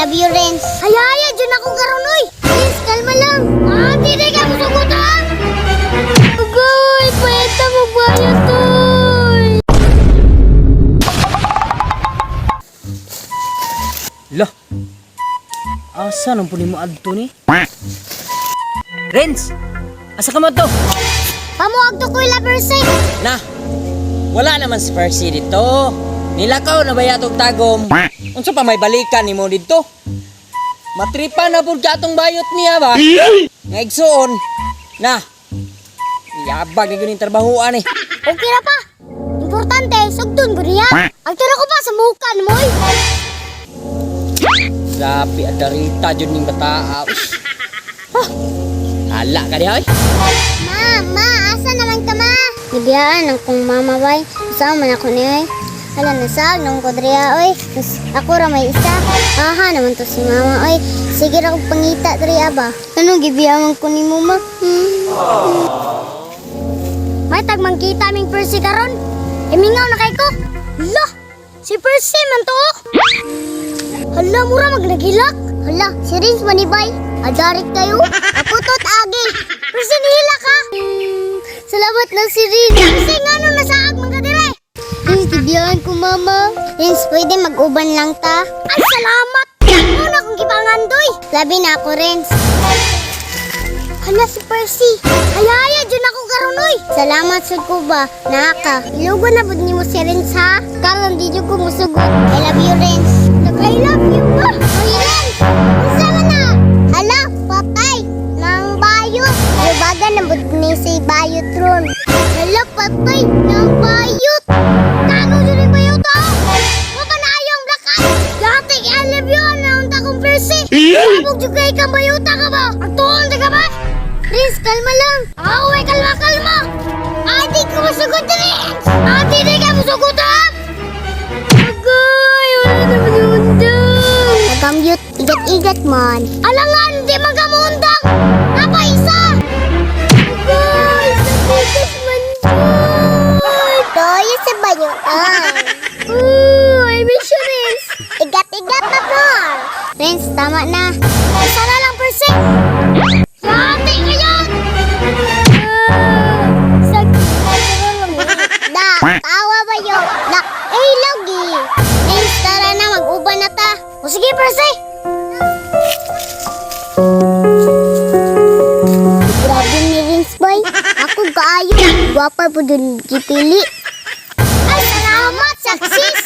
love you, Renz. Hayaya, dyan ako karon oy. Renz, kalma lang. Ah, dili ka musugot ha. Agoy, pwede mo ba yun, toy? Lah. Asa nang puni mo adto ni? Renz! Asa ka man to? Pamuag to ko ila Percy. Na! Wala naman si Percy dito. Nilakaw na ba yatong tagom? Unsa pa may balikan nimo dito? Matripa na pud ka atong bayot niya ba? Nga igsuon. Na. Yabag ni guning trabahoan eh. Okay ra pa. Importante, sugdon ko niya. Ang tira ko pa sa muka mo, oy. Grabe adarita jud ning bata. Ha. Hala ka diha oy. Ma, ma, asa naman ka, ma? Gibiyaan ang kong mama, bay. Usawa man ako niya, oy. Hala, nasag nung kodriya, oy. Mas ako ra may isa. Aha, naman to si mama, oy. Sige ra kong pangita, diri ba? Anong gibiyaan ko ni mama? May tagmang kita ming Percy karon. Imingaw na kay ko. Hala, si Percy man to. Oh. Hala, mura magnagilak. Hala, si Rins manibay. Adarik kayo. Aputot agi. Percy nihilak ha. Salamat na si Rins. Percy, ngano nasaag mga dire? Rins, gibiyahan ko mama. Rins, pwede mag-uban lang ta. Ay, salamat. Muna kong gipangandoy. Labi na ako, Rins. Hala si Percy. Hayaya, dyan ako karon oy. Salamat sa ko ba. Naka. Ilugo na pud nimo si Renz ha. Karon di jud ko musugot. I love you, Renz. I love you ba? Oy, Renz. Unsa man na? Hala, patay. Nang bayot. Lubagan na pud ni si bayot ron. Hala, patay. Nang bayot. Kano jud ni bayot ha? Wa pa na ayong black eye. Dati I love you na unta kong Percy. Sabog jud kay kang bayota ka ba? Ang tuon ka ba? Riz, kalma lang. Away, kalma, kalma. Ate ko masugot, Riz. Ate, di ka masugot, ha? Agay, wala naman yung undang. Nagamute, igat-igat man. Alangan, di man ka muundang. Napaisa. Agay, sa bigas man po. Toyo sa banyo, ah. Ooh, I miss you, Riz. Igat-igat na po. Renz, tama na. Isa na lang, Percy. Yati ngayon! Da, tawa ba yun? Da, eh, lagi. Renz, tara na, mag-uban na ta. O sige, Percy. Grabe ni Renz, boy. Ako kaayo. Gwapa po dun gipili. Ay, salamat, success!